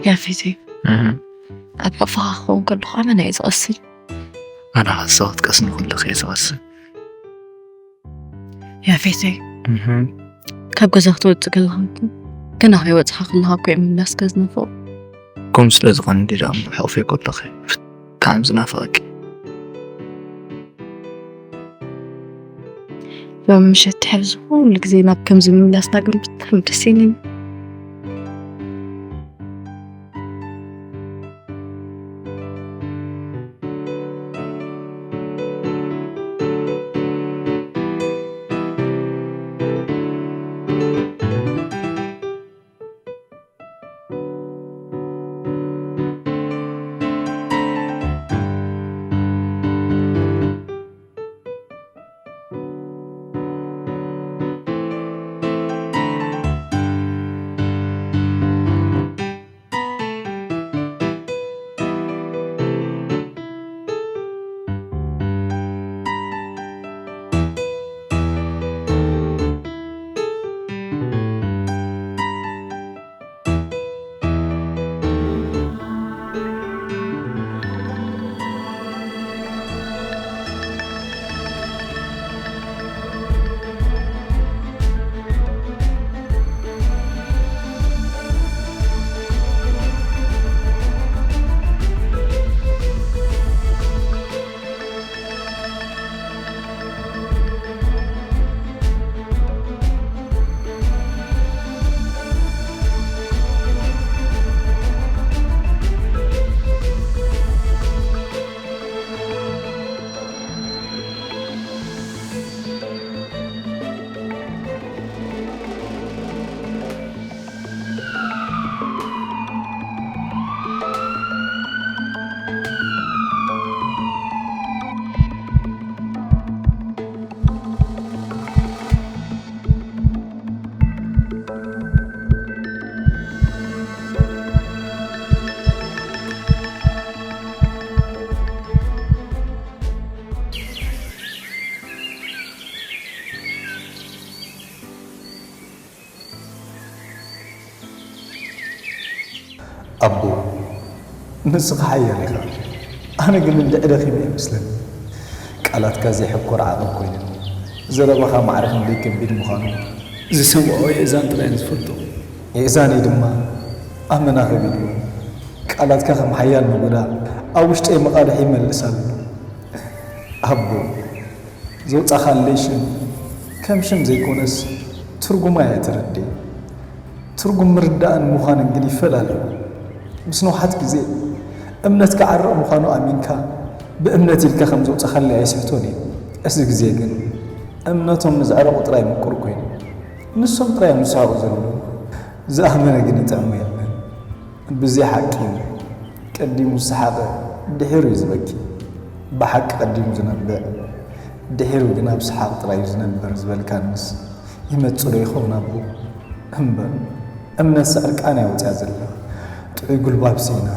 ያፌተይ፣ ኣብ ሕቕፍኻ ክኸውን ከለኹ ኣመና እየ ዝቐስን። ኣነ ሓሳባት ቀስኒ ኩሉ ከየ ዝቐስን። ያፌተይ፣ ካብ ገዛ ክትወፅእ ከለኻ እኮ፣ ገና ከይወፅኻ ከለኻ እኮ እዮም ምላስካ ዝናፍቑ። ከምኡ ስለ ዝኾነ እንዲ ደኣ እሞ ሕቕፈይ ከለኺ ብጣዕሚ ዝናፍቐኪ። ሎሚ ምሸት ትሕዚ ኩሉ ግዜ ናብ ከምዚ ምምላስና ግን ብጣዕሚ ደስ ኢሉኒ። ኣቦ፣ ንስኻ ሓያል ኢኻ። ኣነ ግን እንድዒ ደኺመ ይመስለኒ። ቃላትካ ዘይሕኮር ዓቐብ ኮይኑኒ። ዘረባኻ ማዕረ ክንደይ ከቢድ ምዃኑ ዝሰምዖ የእዛን ጥራይ ዝፈልጦ። የእዛነይ ድማ ኣመና ከቢድ እዩ። ቃላትካ ከም ሓያል ነጎዳ ኣብ ውሽጠይ መቓልሕ ይመልስ ኣሎ። ኣቦ፣ ዘውጻኻለይ ሽም ከም ሽም ዘይኮነስ ትርጉማ እያ ተረድእ። ትርጉም ምርዳእን ምዃንን ግን ይፈላለ። ምስ ነውሓት ግዜ እምነትካ ዓርቕ ምዃኑ ኣሚንካ ብእምነት ኢልካ ከም ዘውጻኻለይ ኣይስሕቶን እየ። እዚ ግዜ ግን እምነቶም ንዘዕረቑ ጥራይ ምቁር ኮይኑ ንሶም ጥራይ እዮም ዝስሕቑ ዘለዉ። ዝኣመነ ግን ይጥዕሞ የለን። ብዘይ ሓቂ እዩ። ቀዲሙ ዝሰሓቐ ድሒሩ እዩ ዝበኪ። ብሓቂ ቀዲሙ ዝነብዕ ድሒሩ ግን ኣብ ሰሓቕ ጥራይ እዩ ዝነብር ዝበልካንስ ይመጽእ ዶ ይኸውን ኣቦ? እምበር እምነትስ ዕርቃና እያ ወጺኣ ዘላ። ጥዑይ ጉልባብ ስኢና።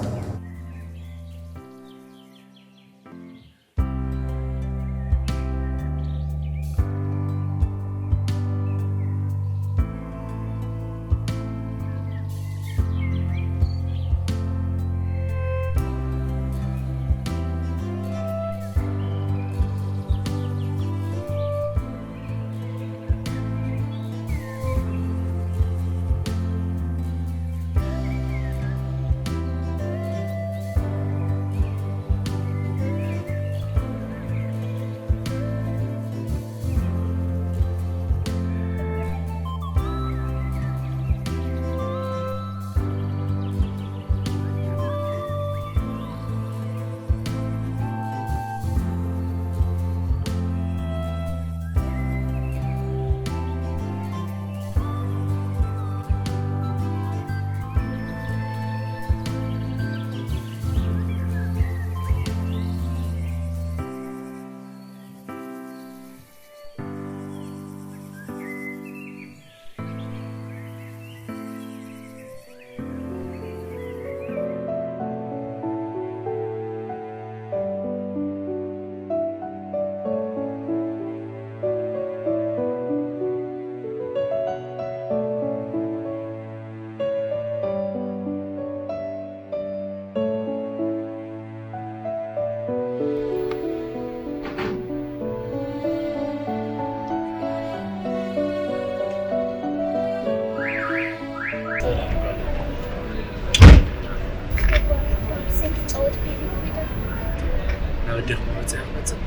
ዲኹም መፅያ መፅእ?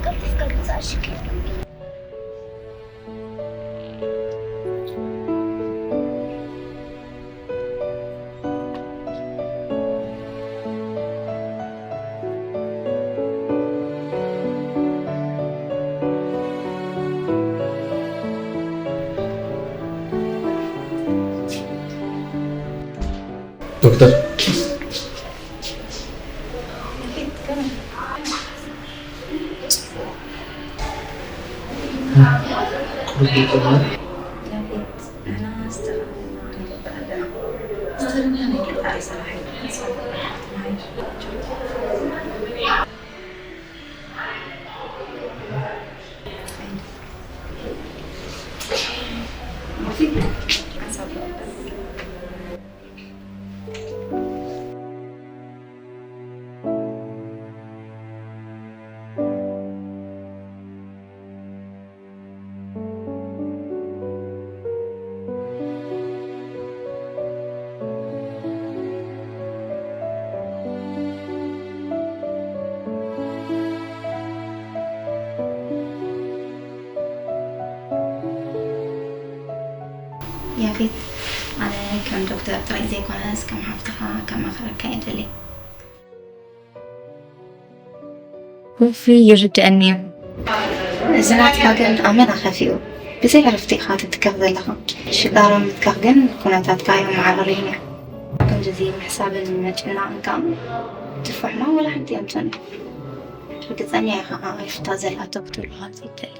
ቀልጢፍካ ምፃእ ሽግር። ዶክተር፣ ያፌት፣ ኣነ ከም ዶክተር ጥራይ ዘይኮነስ ከም ሓፍትኻ ከማኽረካ እየ ደልየ። ውፊ፣ ይርድኣኒ እዩ። እዚ ናትካ ግን ኣመና ከፊኡ። ብዘይ ዕረፍቲ ኢኻ ትትከኽ ዘለኻ። ሽጋራ ምትካኽ ግን ኩነታትካ የመዓራርይን እዩ። ከምዚ ምሕሳብን ምጭናቕን ከኣ ትርፎ ሕማም ወላ ሓንቲ የምጽእን እዩ። ርግጸኛ ኢኻ ከኣ ዕረፍታ ዘላቶ ክትብልኻ ዘይትደሊ።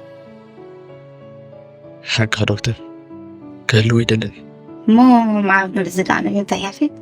ሓቅኻ ዶክተር፣ ክህልው ኣይደልን። እሞ መዓር ክንድዚ ደኣ ንምንታይ ያፌት?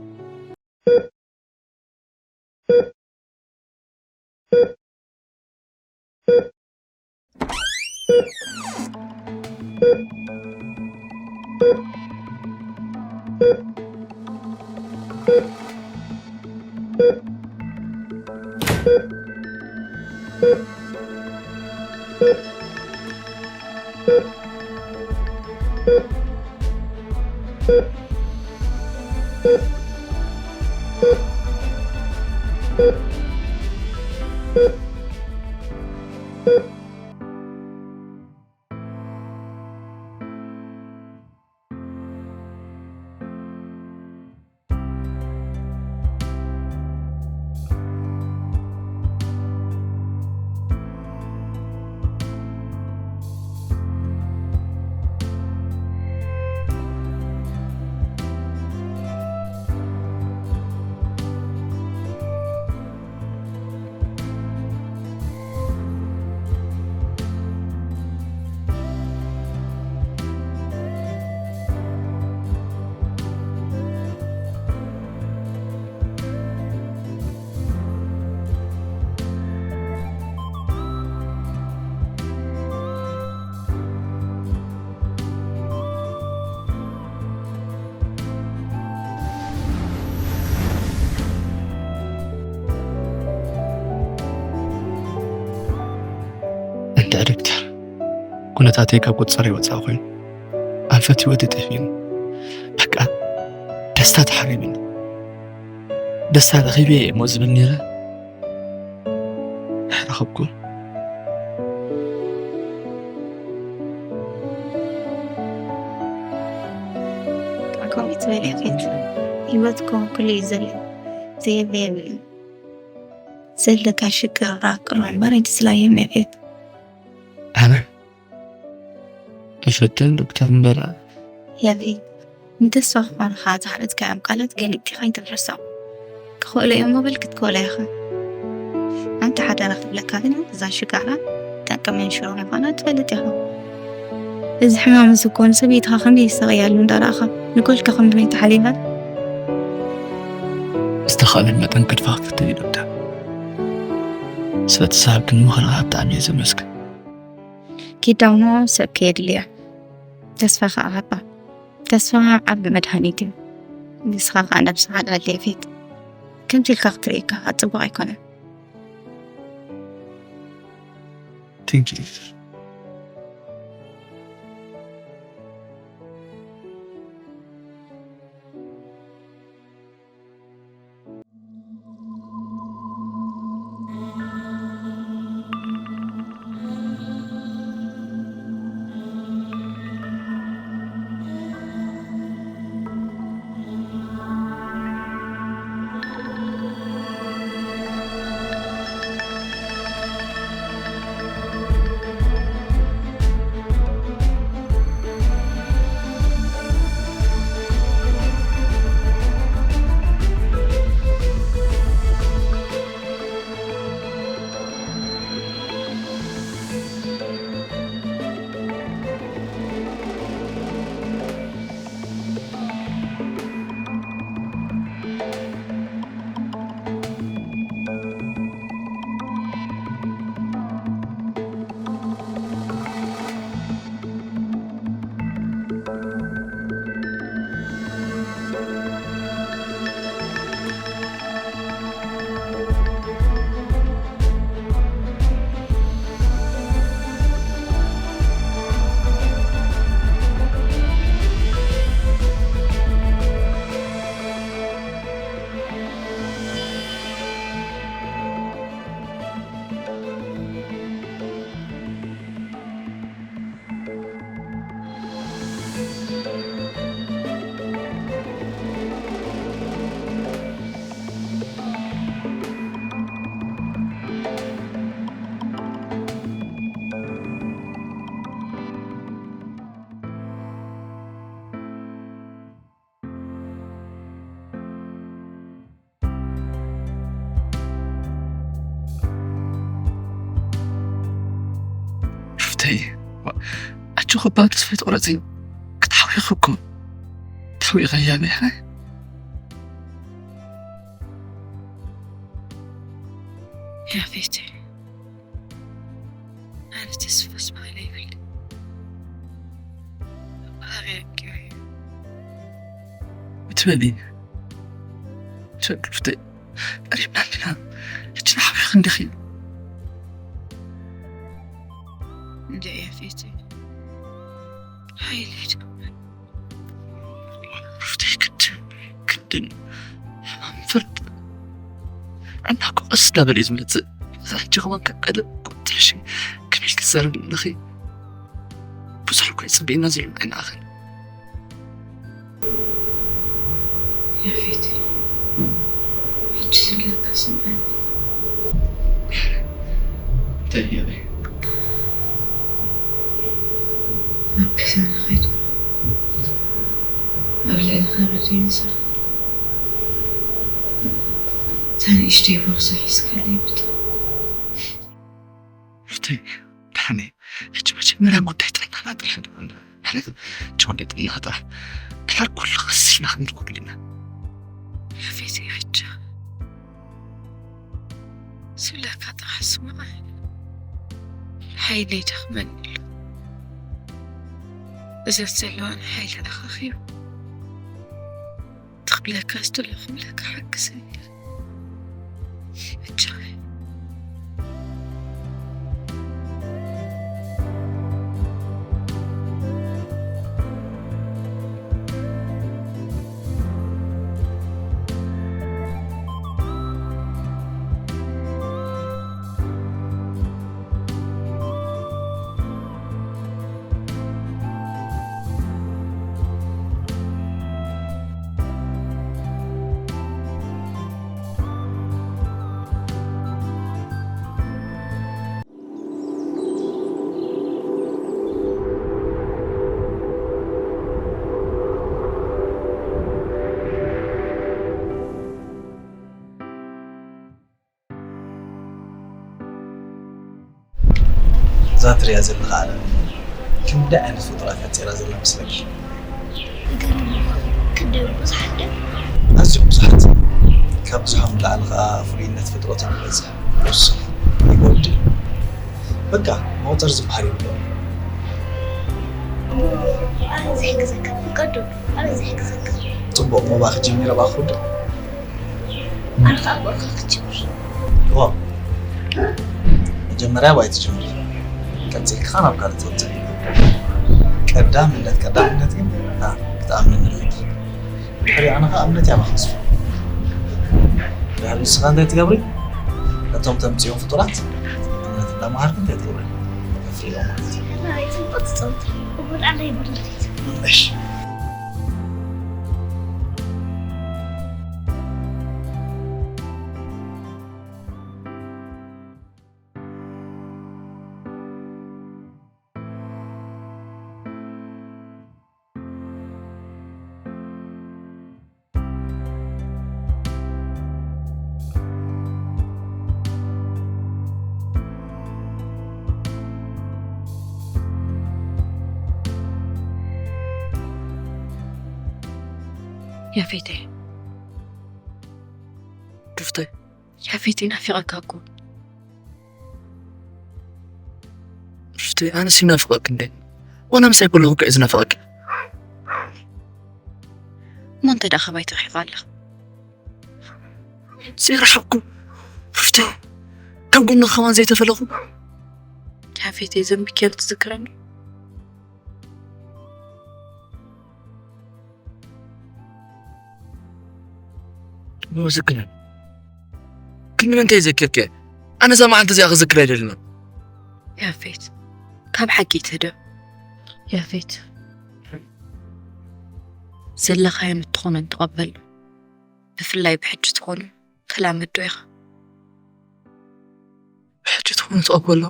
እንድዒ ዶክተር፣ ኩነታተይ ካብ ቁፅፀር ይወፃእ ኮይኑ፣ ኣንፈት ህይወት ይጠፊእኒ። በቃ ደስታ ተሓሪምኒ። ደስታ ረኺበ እየ እሞ ዝብል ነይረ፣ ኣይረኸብኩን። ከምኡ ትበል ያፌት፣ ህይወት እኮ ኩሉ እዩ ዘሎ፣ ዘየለ የብሉን። ዘለካ ሽግር ራቅ እምበር ኣይትስላዮም ያፌት። ኣነ ይፈትን ዶክተር እምበር። ያፌት፣ ንተስፋ ክኾኑኻ ዝሃነጽካዮም ቃላት ገሊጽካ ኣይትፍርሶም። ክኽእሎ እዮም ምብል ክትክእሎ ኢኻ። ኣንቲ ሓደራ ክብለካ ግን እዛ ሽጋራ ጠንቂ መንሽሮ ምዃና ትፈልጥ ኢኻ። እዚ ሕማም እዚ እኮ ንሰበይትኻ ከመይ የሳቕያሉ እንዳረኣኻ ንጎልካ ከም ድመይ ተሓሊላ። ዝተኻእለን መጠን ገድፋ ክትፍትን እዩ ዶክተር። ስለቲ ዝሃብክኒ ምኽርኻ ብጣዕሚ እየ ዘመስግን። ኪዳሞ ሰብ ከየድልዮ፣ ተስፋ ከኣ ሃባ። ተስፋ ዓቢ መድሃኒት እዩ። ንስኻ ከኣ ነብስኻ ኣዳሊ ያፌት። ከምዚ ኢልካ ክትርእየካ ከኣ ጽቡቕ ኣይኮነን። Thank you. ኣጆኺ እባ ተስፋ ኣይትቑረጺ። ክትሓውኺ እኮ ተሓዊኺ እያ። ያፌት፣ ኣነ ተስፋስ በሃሊ ኣይብልን። ባህርያኪ እዩ። ትበሊ፣ ትበሊ ሩፍተይ፣ ቀሪብና ኣለና። ሕጂ ንሓብሕኺ እንዲኺ። እንደ ያፌት ሓይሊ ኣይትግበር። ሩፍተይ፣ ግድን፣ ግድን ሕማም ፍርድ ዕና ክቐስ እንዳበለ እዩ ዝመጽእ። እዛ ሕጂ ከማን ካብ ቀደም ቁጥርሽ ከመይ ክትዘርብ ኣለኺ? ብዙሕ እኮ ይጽበየና ዘሎ ኣይንኣኽን። ያፌት፣ ሕጂ ዝብለካ ስምዓኒ። እንታይ እያ? ኣብ ገዛና ከይድካ ኣብ ልዕሊ ከረዲንሳ እታ ንእሽተይ ቦርሳ ሒዝካለይ ብታ። ሩፍተይ፣ ደሓን እየ። ሕጂ መጀመርያ ጉዳይ ጥዕናና ጥራሕ ንበል። ሕጂ ጉዳይ ጥዕናና ጥራሕ። ድሓር ኩሉ ቀስ ኢልና ክንብል ኩሉ ኢና። ያፌተይ፣ ሕጂ ዝብለካ ጥራሕ ስማዕ። ሓይለይ ይደኽመኒ ኣሎ። እዘን ዘለዋኒ ሓይሊ ኣኻኺቡ ትኽብለካ ዝደለኹ ክብለካ ሓግዘኒ። እጃይ። እዛ ትሪኣ ዘለኻ ዓለም ክንደይ ዓይነት ፍጡራት እያ ፈጢራ ዘላ መስለኪ? ይገርም እኮ፣ ክንደይ ብዙሓት ድዮም? ኣዝዮም ብዙሓት። ካብ ብዙሖም ንላዕሊ ኸኣ ፍሉይነት ፍጥረቶም ይበዝሕ፣ ይውስኽ፣ ይጎድል። በቃ መቑጸር ዝበሃል የብሎምን። ኣበይ ዝሕግዘካ? ፍቀዱ፣ ኣበይ ዝሕግዘካ? ጽቡቕ፣ ሞባእ ክጅምር ኣባኹ ዶ? ኣነ ኸኣ ብእኻ ክትጅምር። እዋ፣ መጀመርያ ብኣይ ትጅምሪ፣ ቀጺልኪ ኸኣ ናብ ካልእ ትቕጽሊ። ቀዳምነት፣ ቀዳምነት ግን ንዓ ክትኣምንኒ ኣለኪ። ድሕሪ ኣነ ኸኣ እምነት ያባኸሱ። ድሕሪ ንስኻ እንታይ ትገብሪ? ነቶም ተምጽኦም ፍጡራት እምነት እንዳመሃርኪ እንታይ ትገብሪ? ተፍርዮም ማለት እዩ። ናይ ጽቡቕ ትጸውት። እቡድ ኣለይ ብርልፊት። እሺ። ያፌተይ። ሩፍተይ። ያፌተይ፣ ናፊቐካ እኮ። ሩፍተይ፣ ኣነስ ይናፍቐኪ እንዴ? ዋላ ምሳይ ከለኹ እኮ እየ ዝናፍቐኪ። እሞ እንታይ ደኣ ካባይ ትርሒቕ ኣለኻ? ዘይረሓቕኩ ሩፍተይ፣ ካብ ጎንኺ ከማን ዘይተፈለኹ። ያፌተይ፣ ዘንቢኪ ትዝክረኒ? መዝክረን። ክንዲ ምንታይ ዘኪርክየ? ኣነ እዛ መዓልቲ እዚኣ ክዝክር ኣይደልን። ያፌት፣ ካብ ሓቂ ትህደም። ያፌት፣ ዘለኻዮ ምትኾነን ተቐበል። ብፍላይ ብሕጂ ትኾኑ ተላመዶ ኢኻ። ብሕጂ ትኾኑ ተቐበሎ።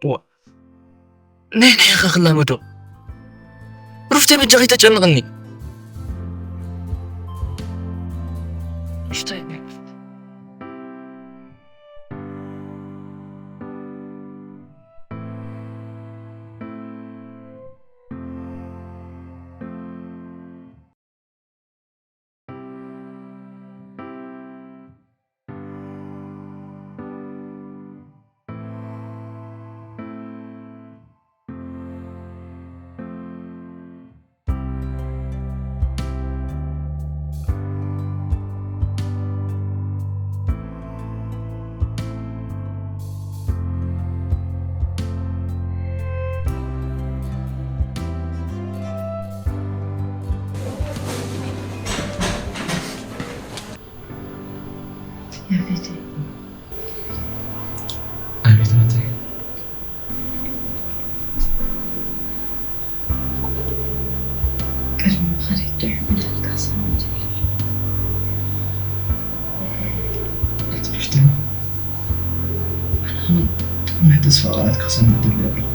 ዋ፣ ናይ ናይ ኢኻ ክላመዶ። ሩፍተይ፣ በጃኺ ተጨንቕኒ። ሩፍተይ። ያፌተይ። ኣቤት ናተይ። ቅድሚ ምኻደይ ድሕር ኢለ ክሰምዕ ይደሊ። ኣይትፍርተኒ። ኣነ ከማን ጥዑም ናይ ተስፋ ቃላት ክሰምዕ ይደሊ ኣለኹ።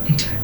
እንታይ?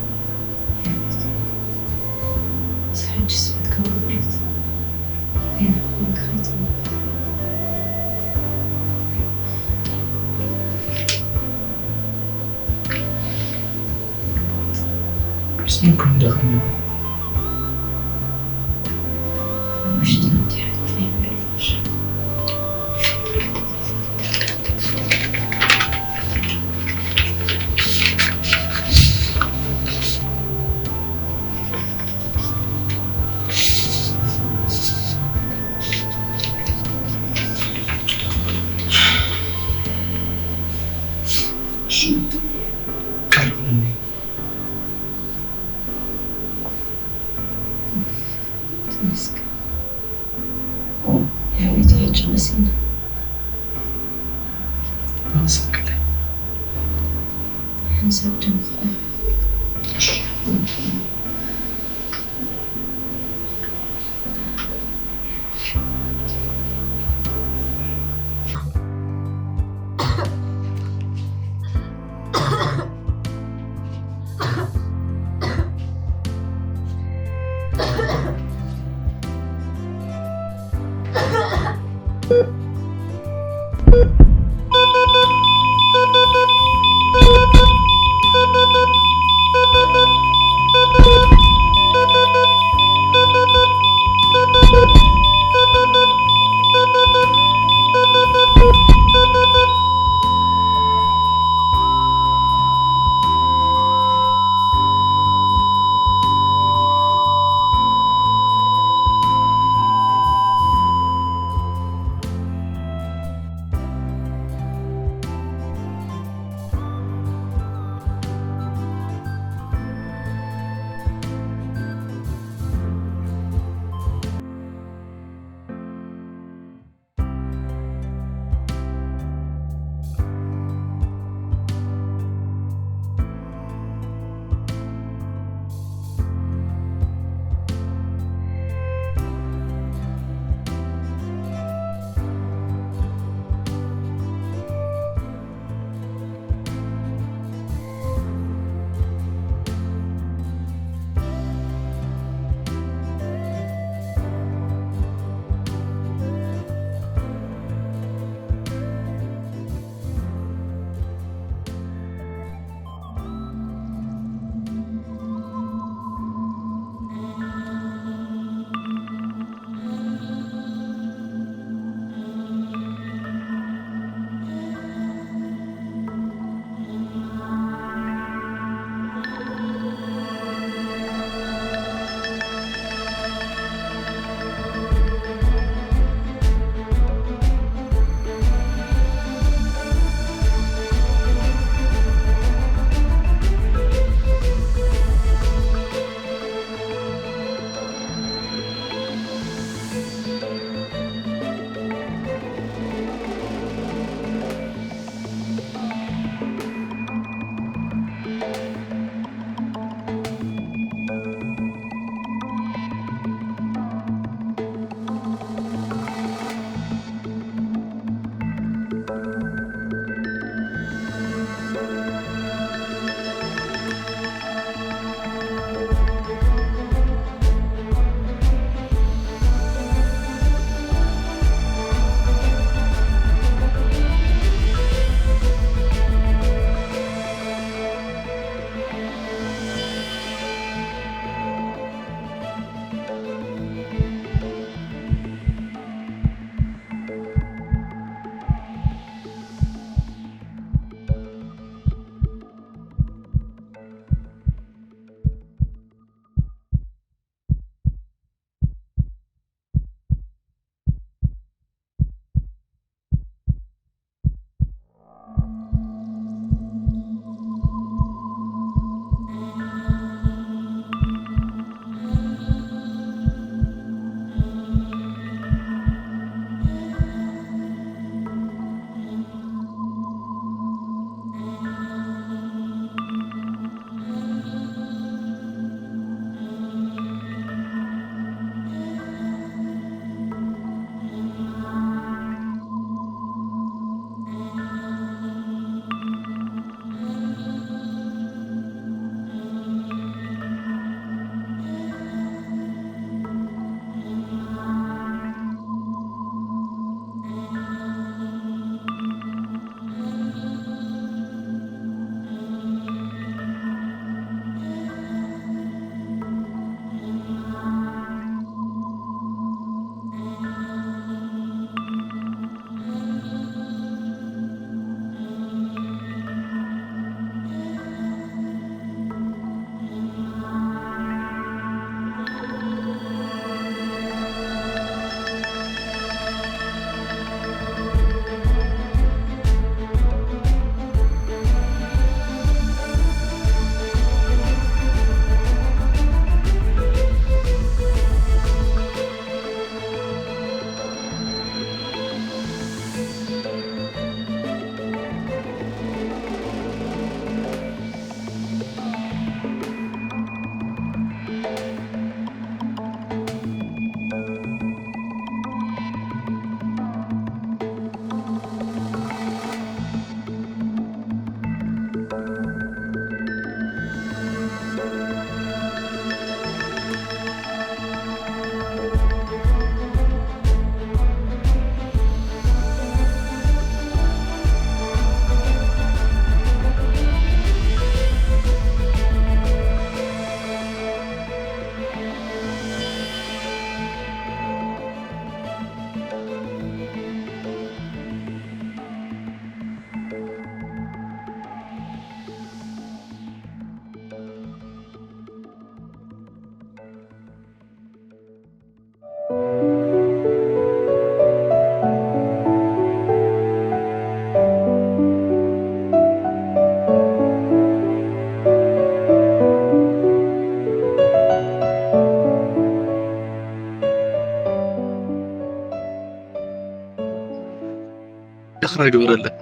ይቕረ ግበረለይ።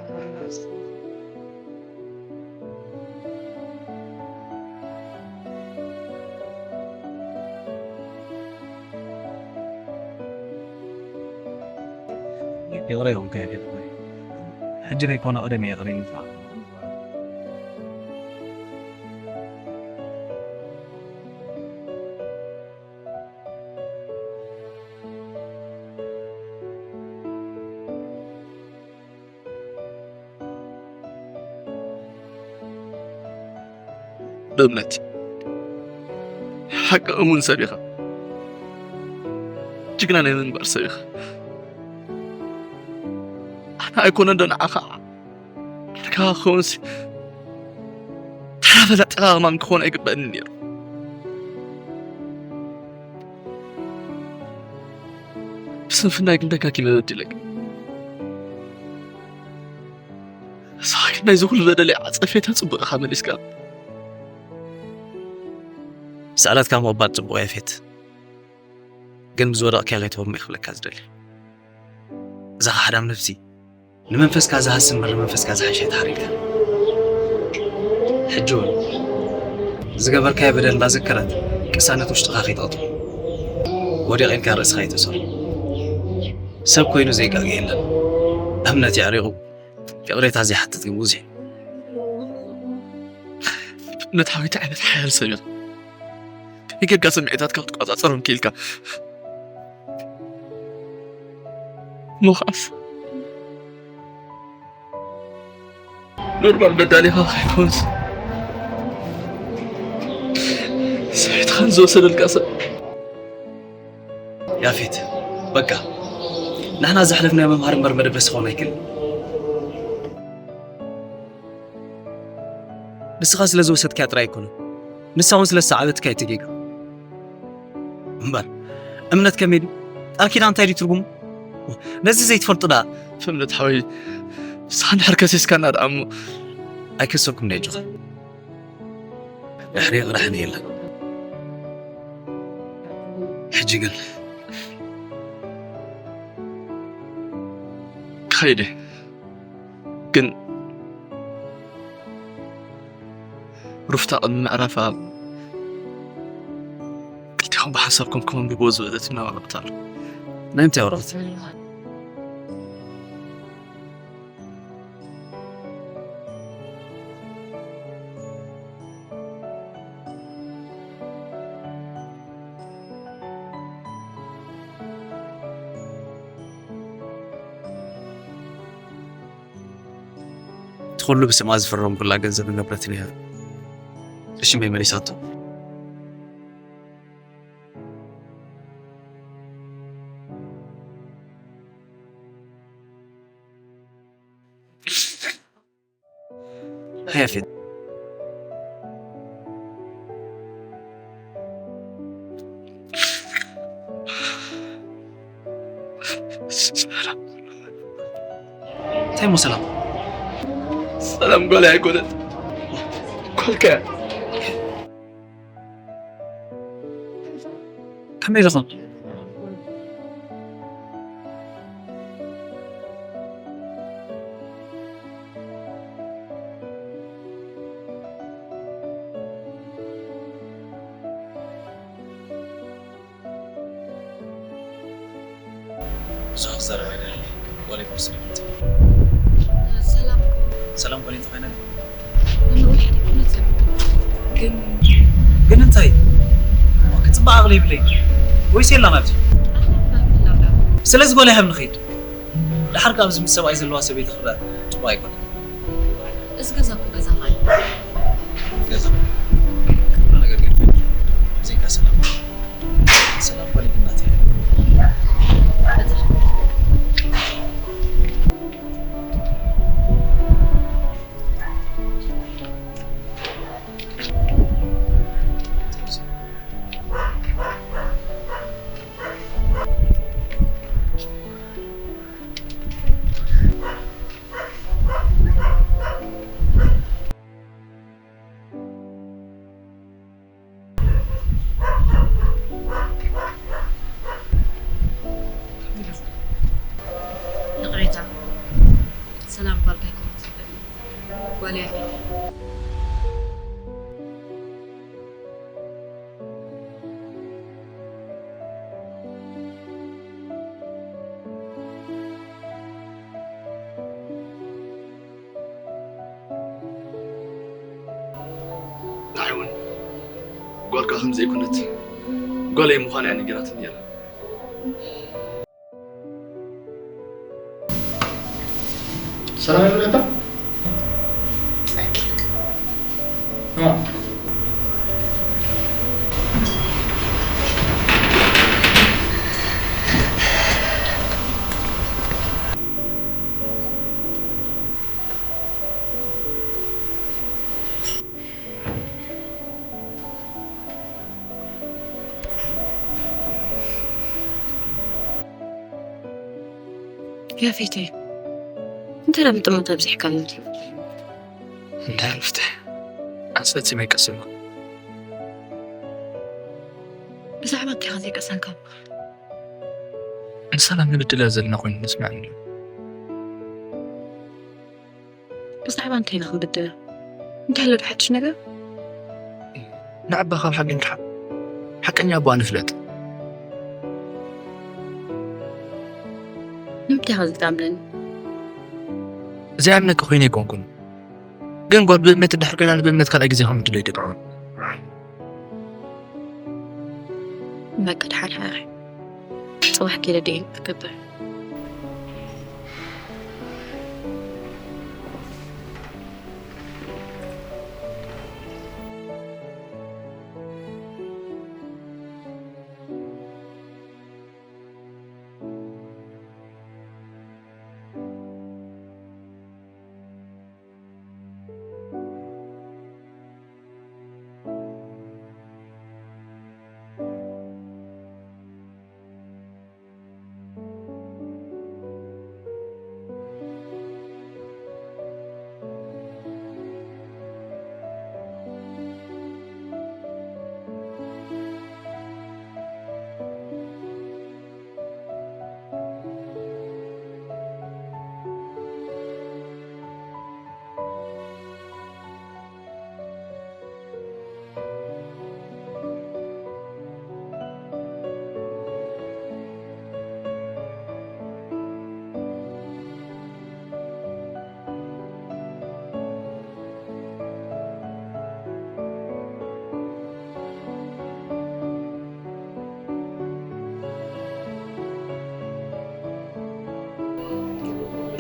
ይቕረ ይኹንካ ያፌት። ሕጂ ዘይኮነ ቀደም ይቕረ ይምጻእ። ብእምነት ሓቂ እሙን ሰብ ኢኻ። ጅግና ናይ ምንባር ሰብ ኢኻ። ኣነ ኣይኮነ ዶ ንዓኻ ዓርካ ክኸውንሲ፣ ተራ በላዕ ጠቓቕማን ክኾን ኣይግበእንን ነይሩ። ብስንፍናይ ግን ደጋጊመ በዲለካ። ንስኻ ግን ናይዚ ኩሉ በደለይ ዓጸፌታ ጽቡቕ ኢኻ መሊስካ። ስዕለትካ ምቕባል ጽቡቕ ያፌት፣ ግን ብዝወደቕካዮ ከይትወድቕ ክብለካ ዝደሊ። እዛ ኻሕዳም ነፍሲ ንመንፈስካ ዝሃስን ምሪ መንፈስካ ዝሓሸ ተሓሪልካ። ሕጂ እውን ዝገበርካዮ በደል እንዳዘከረት ቅሳነት ውሽጥኻ ከይትቐትሎ። ወዲቕ ኢልካ ርእስኻ ኣይተሰሩ። ሰብ ኮይኑ ዘይጋገ የለን። እምነት የዕሪቑ ይቕሬታ ዘይሓትት ግን ብዙሕ እዩ። እምነት ሓወይ እንታይ ዓይነት ሓያል ሰብ ኢኻ? ከመይ ጌርካ ስምዒታትካ ክትቆጻጸሮም ክኢልካ? እሞ ኸዓስ ኖርማል በዳሊኻ ከይኮንስ ስምዒትኻን ዝወሰደልካ ሰብ። ያፌት፣ በቃ ንሕና ዘሕለፍናዮ መምሃሪ እምበር መደበሲ ክኸውን ኣይክእልን። ንስኻ ስለ ዝወሰድካያ ጥራይ ኣይኮነን፣ ንሳ እውን ስለ ዝሰዓበትካ እዩ እቲ ጌጋ። እምበር እምነት ከመይ ድዩ? ቃል ኪዳን እንታይ ድዩ ትርጉሙ? ነዚ ዘይትፈልጡ ደኣ? እምነት ሓወይ፣ ንስኻ እንድሕር ከሲስካና ደኣ እሞ። ኣይከሰኩምን እየ ኣጆኻ። ድሕሪ ይቕረ ሕነ የለን። ሕጂ ግን ክኸይድ እየ። ግን ሩፍታ ቅድሚ ምዕራፋ ክልቲኹም ብሓንሳብ ኮንኩሞም ብብኡ ዝበለት መባቕብታ ኣሎ። ናይ ምንታይ ወረቐት? እቲ ኩሉ ብስማ ዝፈረምኩላ ገንዘብን ንብረትን እያ ብሽመይ መሊሳቶ። ሃይ ያፌት። እንታይ እሞ ሰላም? ሰላም ጓል ኣይኮነት። ጓልካ እያ። ከመይ ኢልኹም? ብዙሕ ክዛረብ ኣይደልን እየ። ጓለይ ቁርሲ ዶ ይምጻእ? ሰላም እኮ። ሰላም ጓለይ እንተኾይነ? መምርሒ ሓደ ኩነት ዘመን። ግን ግን እንታይ? ክትጽባዕ ዓቕሊ ይብለይ። ወይስ የላን ኣብቲ? ኣኽላፍ ምህላው ዳ? ስለዚ ጓለይ ሃብ ንኸይድ። ደሓር ከኣ ኣብዚ ምስ ሰብኣይ ዘለዋ ሰበይቲ ክረኣ ጽቡቕ ኣይኮነን። እዚ ገዛ እኮ ገዛኻ እዩ። ገዛ። ኩሉ ነገር ገዲፈ። ብዘይካ ሰላም። ሰላም ጓለይ ግን ናተይ እያ። በጣም። ከም ዘይኮነት ጓለይ ምዃና እያ ነጊራትኒ ነይራ። ሰላም ይብለካ። ያፌተይ፣ እንታይ ደኣ ምጥማት ኣብዚሕካኒ? እንታይ ኣረፍተ? ኣንስ ፈጺመ ኣይቀስን። ብዛዕባ እንታይ ኢኻ ዘይቀሰንካ? ንሰላም ንብድላ ዘለና ኮይኑ ንስምዐኒ። ብዛዕባ እንታይ ኢና ክንብድላ? እንታይ ኣሎ ዶ ሓድሽ ነገር? ንዓባ ካብ ሓቂ ንርሓቕ። ሓቀኛ ኣቦኣ ንፍለጥ። ንምንታይ ኢኻ ዘይትኣምነኒ? ዘይኣምነኪ ኮይነ ኣይኮንኩን። ግን ጓል ብእምነት እንድሕር ኮይና ንብእምነት ካልኣይ ግዜ ከም እድሎ ይደግሞ። በቃ ደሓን ሓቂ። ጽባሕ ገለ ደይን ክገብር።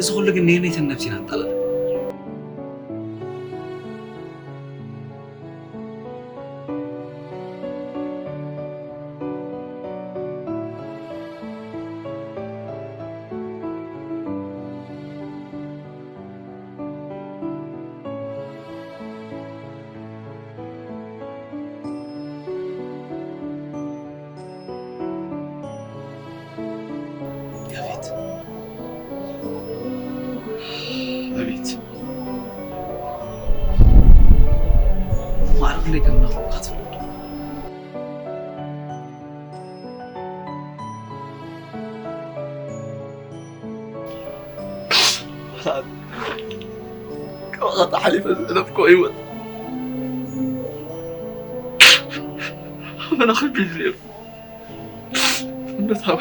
እዚ ኩሉ ግን ነየነይተን ነብሲና ንጣላለ? ያፌት። ኣቤት። ማዕረ ክንደይ ከም እናኸብርካ ትፈልጥ ዶ? ካባኻ ተሓሊፈ ዝሕለፍኩ ህይወት ኣመና ከቢድ ነይሩ። እምነት ሃበ።